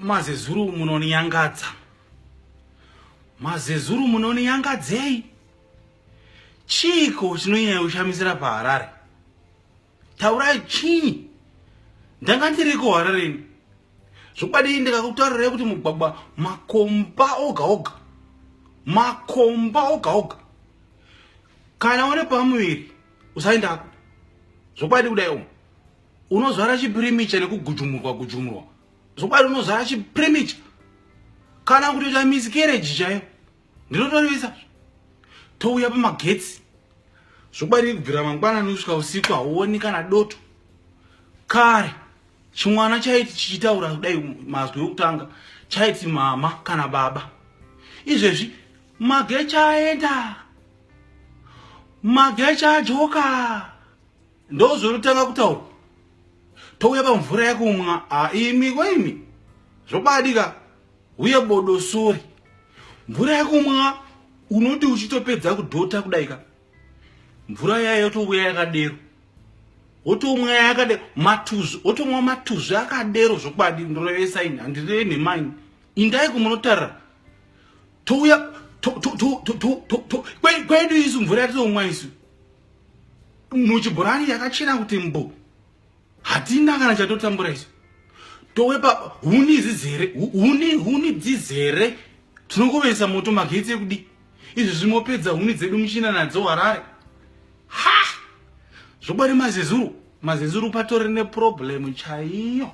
Mazezuru munonyangadza. Mazezuru munonyangadzei? Chiiko chinonyanya kushamisira paHarare? Taurai chii? Ndanga ndiriko Harare ini. Zvokwadi ndikakutaurirai kuti mugwagwa makomba oga oga. Makomba oga oga. Kana une pamuviri usaendako. Zvokwadi kudai umu. Unozvara chiprimicha nekugujumurwa gujumurwa. Zvokwadi unozvara chiprimicha. Kana kutoita miscarriage chaiyo. Ndinotorevesa. Touya pamagetsi. Zvokwadi kubvira mangwanani kusvika usiku hauoni kana doto. Kare chimwana chaiti chichitaura kudai mazwi ekutanga chaiti mama kana baba. Izvezvi magetsi aenda. Magetsi adzoka. Ndozvinotanga kutaura. Touya pamvura yekumwa. Ah, imi kwaimi. Zvokwadi ka. Uye bodo sori. Mvura yekumwa unoti uchitopedza kudhota kudai ka. Mvura yayo yotouya yakadero. Wotomwa yakadero matuzvi, wotomwa matuzvi akadero zvokwadi ndorevesa ini handireve nhema ini. Indai kumunotarira. Touya to to to to to to kwedu isu mvura yatinomwa isu. Muchibhorani yakachena kuti mbu. Hatina kana chatotambura isu. Towepa huni dzizere, huni huni dzizere. Tinongovesa moto magetsi ekudi. Izvi zvimopedza huni dzedu muchina nadzo Harare. Ha! Zvokwadi mazezuru, mazezuru patori neproblem chaiyo.